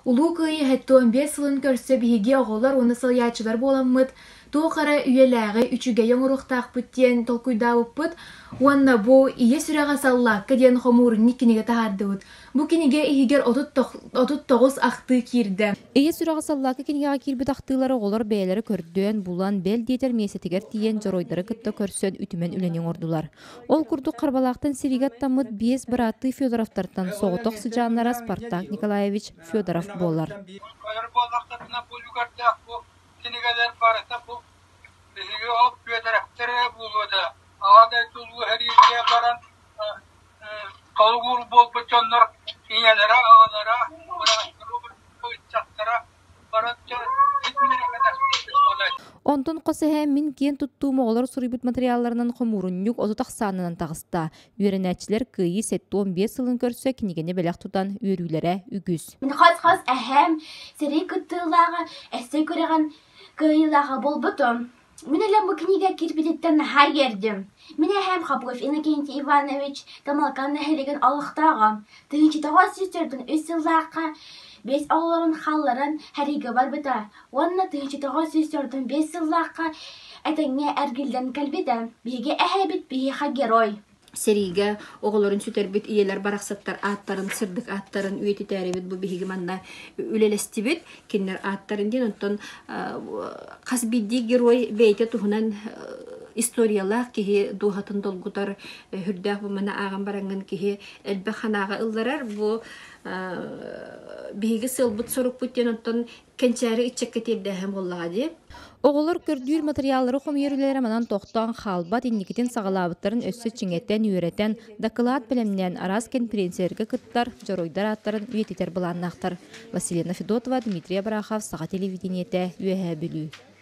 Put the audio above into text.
Улуу Кыайыы 75 сылын көрсө биһиги оҕолор уонна салайааччылар буоламмыт, туох эрэ үйэлээҕи үчүгэйи оҥоруохтаахпыт диэн толкуйдаабыппыт уонна бу Ийэ сүрэҕэ саллаакка диэн хомуурунньук кинигэ таһаардыбыт. Бу кинигэ иһигэр 39 ахтыы киирдэ. Ийэ сүрэҕэ саллаакка кинигэҕэ киирбит ахтыылары оҕолор бэйэлэрэ көрдөөн, булан, бэл диэтэр миэстэтигэр тиийэн дьоруойдары кытта көрсөн үтүмэн үлэни оҥордулар. Ол курдук Харбалаахтан сиригэ аттаммыт биэс бырааттыы Федоровтартан соҕотох сыдьааннара Спартак Николаевич Федоров буолар. Көрөр буоллахтарына бу үлүгэрдээх бу кинигэлэр барыта бу биһиги ол Бүөтэрэптэр эрэ буолуо да Аҕа дойду Улуу сэриитигэр баран толугуур буолбут дьоннор ийэлэрэ, аҕалара, бырааттара, ыччаттара баран Онтон хос эһээ мин киэн туттуум оҕолор суруйбут материалларынан хомуурунньук 30 ахсаанынан таҕыста. Үөрэнээччилэр Кыайыы 75 сылын көрсө кинигэни бэлэх тутан үөрүүлэрэ үгүс. Мин хос-хос эһээм сэрии кыттыылааҕа эссе күрэҕин кыайыылааҕа буолбутум. Мин элэм бу кинигэ киирбититтэн наһаа үөрдүм. Мин эһээм Хапгов Иннокентий Иванович Тамалкан нэһилиэгин олохтооҕо. 1943 сыллаахха биэс оҕолорун хаалларан сэриигэ барбыта уонна 1945 сыллаахха этэҥҥэ эргиллэн кэлбитэ. Биһиги эһээбит биһиэхэ герой. Сэриигэ оҕолорун сүтэрбит ийэлэр барахсаттар ааттарын, сырдык ааттарын үйэтитээрибит бу биһиги манна үлэлэстибит. Кинилэр ааттарын диэн онтон хас биирдии герой бэйэтэ туһунан историялаах киһи дууһатын долгутар үрдээх бу маны ааҕан бараҥҥын киһи элбэх санааҕа ылларар. Бу биһиги сыалбыт-сорукпут диэн оттон кэнчээри ыччакка тиэрдээһин буоллаҕа дии. Оҕолор көрдүүр матырыйааллары хомуйар үлэлэрэ манан тохтоон хаалбат, инникитин саҕалаабыттарын өссө чиҥэтэн, үөрэтэн, дакылаат бэлэмнээн араас кэнпириэнсийэлэргэ кыттар, дьоруойдар ааттарын үйэтитэр былааннаахтар. Василина Федотова, Дмитрий Абрахов, Саха телевидениетэ, Үөһээ Бүлүү.